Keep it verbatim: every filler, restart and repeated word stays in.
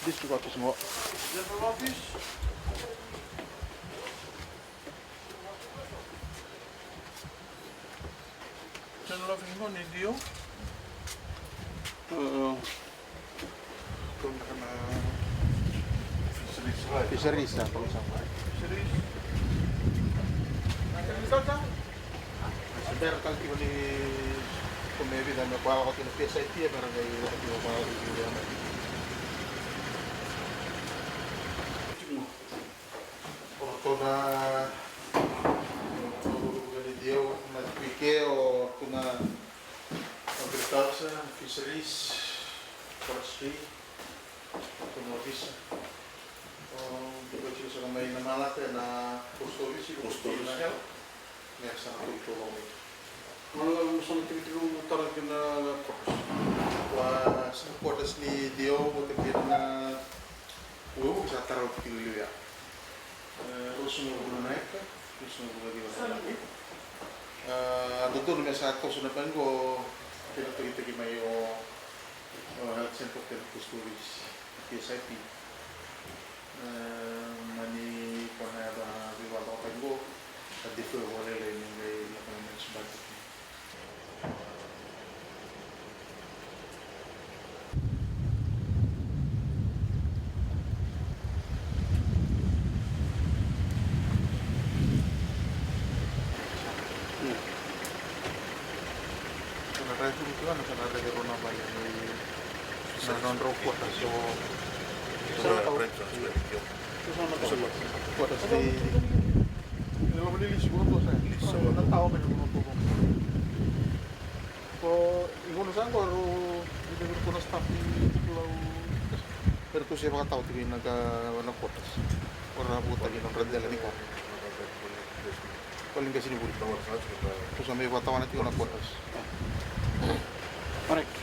District office qo. General office. General office qo ni D O. Io. Ko na kana fisheries, right? Fisheries, sa, ko sa. Fisheries. Agriculture. Sa bera tale tiko ni ko me vica me ko a lako tiko na P S I P, e bera qai lako tiko ko a lako tiko na. O ratou na, o ratou na D O na tiko i ke, o ratou na agriculture, fisheries, forestry, o ratou na ofisa. O, tiko tiko sara mai na Malata ena post office, post office. Me sa na tiko tiko mai. Mo sa na tiko tiko mo tara kina quarters. Wa, sa na quarters ni D O, vata kei na, o, sa tara tiko liu ya. E, ruasagavulu na eka, ruasagavulu na ciwa na eka. A, dodonu me sa toso na bai qo, kei na tokitaki mai o, o Health Center kei na post office, P S I P. E, mani ko na yaco na veivakadokai qo, a defer vakalailai ni qai lako na next budget. Sa na rai tiko na, sa na rai tiko na vale ni, na nodrau quarters. Sa na quarters ni, ni loma ni lisi ko na toso, sa na tawa mai na ko na toso. Ko i gauna sa qo rau, i gauna ko na staff ni Pulau, era tou se vakatawa tiko ina ka na quarters. Ko ra vukataki nodra dela ni quarters. Ko liga sini vuli. Tou sa mai vakatawana tiko na quarters. Alright.